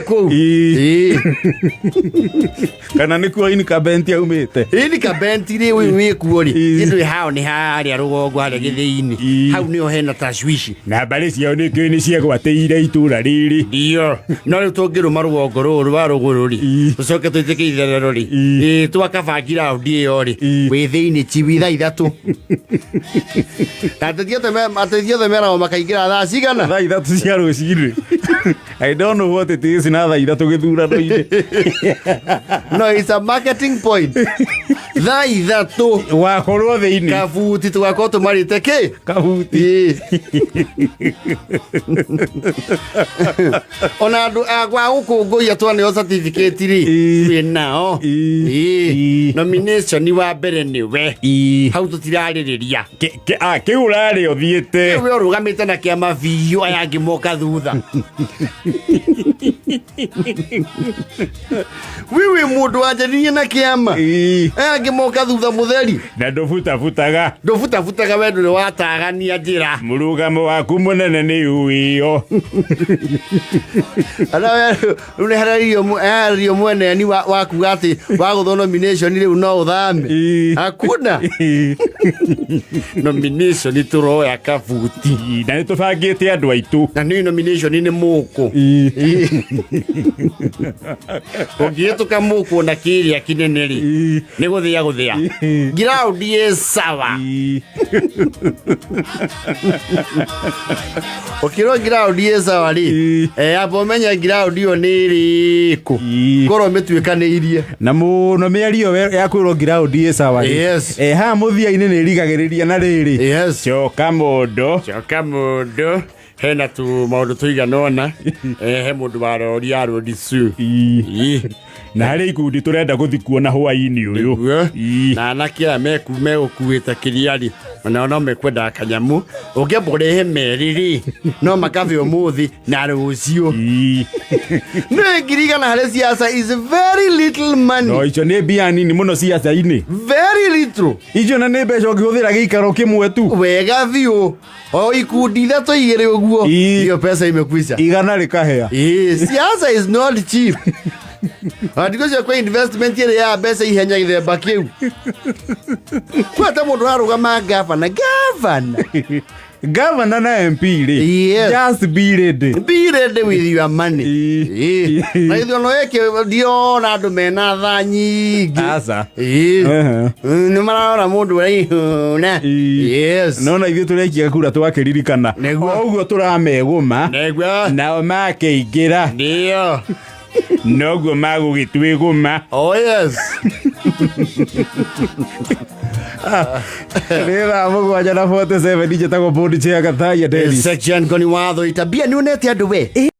Kũu. Ii. Ĩĩ. Kana nĩkuo incumbent aumĩte. Ĩni kabenti rĩ wĩ wĩkuo rĩ. Ii. Kĩndũ hao nĩ harĩa rũgongo harĩa gĩthĩi-inĩ. Ii. Hau nĩho hena tashwishi. Na mbarĩ ciao nĩkĩo nĩ ciegwatĩire itũra rĩrĩ. Ndio. No rĩu tũngĩrũma rũgongo rũrũ rwa rũgũrũ rĩ. Ii. Tũcoke tũitĩke itherero rĩ. Ii. Ĩĩ twakabangi raundi ĩyo rĩ. Ii. Wĩ thĩinĩ chiwi thaa 3. Na ateti othe meragwo makaingĩra thaa cigana? Thaa 3 cia rũcinĩ. I don't know what it is na thaa 3 gĩthurano-inĩ. No, it's a marketing point. Thaa 3. Wakorwo thĩinĩ. Kabuti tũgakorwo tũmarĩte kĩ? Kabuti. Ĩĩ. Ona andũ a gwa gũkũngũiya twaneo certificate rĩ. Ĩĩ. Twĩ nao. Ĩĩ. Ĩĩ. Ĩĩ. Nomination wa mbere nĩwe. Ĩĩ. Hau tũtirarĩrĩria. Kĩu ũrarĩ ũthiĩte. We ũrũgamĩte na kĩama biũ aya angĩ moka thutha. Wi wĩ mũndũ wanjanirie na kĩama. Ĩĩ. Aya angĩ moka thutha mũtheri. Na ndũbutabutaga. Ndũbutabutaga we ndũrĩ watagania njĩra. Mũrũgamo waku mũnene nĩ ũĩo. Ana we rĩu nĩ hararirio mweneni wa kuga atĩ wagũthwo nomination rĩu no ũthame. Ĩĩ. Hakuna Ĩĩ. nomination tũroya kabuti. Ĩĩ, na nĩ tũbangĩte andũ aitũ. Na nĩ nomination nĩ mũkũ. Ĩĩ. Ũngĩhĩtũka mũkũ na kĩrĩa kĩnene rĩ. Ĩĩ. Nĩ gũthĩa gũthĩa. Ĩĩ. Ground ĩ sawa. Ĩĩ. Ũkĩrwo ground ĩ sawa rĩ. Ĩĩ. Eh, amba ũmenye ground ĩyo nĩ ĩrĩkũ. Ĩĩ. Korwo mĩtuĩkanĩirie. Na mũno mĩario ya kwĩrwo ground ĩ sawa rĩ. Yes. Haha mũthia-inĩ nĩ ĩrigagĩrĩria na rĩrĩ. Yes. Coka mũndũ. Coka mũndũ. Hena tu maũndũ tũigana ũna. He mũndũ waroria rodi su. Ĩĩ. Ĩĩ. Na harĩ ikundi tũrenda gũthi kuona hwaĩ-inĩ ũyũ. Nĩguo. Ĩĩ. Na anake aya megũkuĩte kĩrĩa rĩ onao no mekwendaga kanyamũ ũngĩamba ũrehe merĩ rĩ no makabe ũmũthĩ na rũciũ. Ĩĩ. Nĩ 100,000 harĩ siasa is very little money. No icio nĩ mbia nini mũno ciaca-inĩ. Very little. Icio na nĩ mbeca ũngĩhũthĩra gĩikaro kĩmwe tu. Wega biũ. O ikundi ithatũ igĩrĩ ũguo. Ĩĩ. Hiyo pesa imekwisha. 100 rĩkahĩa. Ĩĩ, siasa is not cheap. Andiko cio kwĩ investment ĩrĩ ya mbeca ihenya gĩthemba kĩu. Kwata mũndũ ararũgama gavana, gavana. Gavana na MP rĩ. Yes. Just be ready. Be ready with your money. Ĩĩ. Ĩĩ. Na gĩthurano gĩkĩ ndiona andũ mena tha nyingĩ. Aca. Ĩĩ. Ehe. Nĩ mararora mũndũ ũraihũna. Ĩĩ. Yes. No na ithuĩ tũrekia kura twakĩririkana. Nĩguo. O ũguo tũramegũma. Nĩguo. Nao makĩingĩra. Ndio. Noguo magũgĩtwĩgũma. Oh yes. Nĩ thaa 7 na 47 njĩtagwo Bond Chair Gathaiya Dennis. Section Ngoni watho itabia nĩ onete andũ we.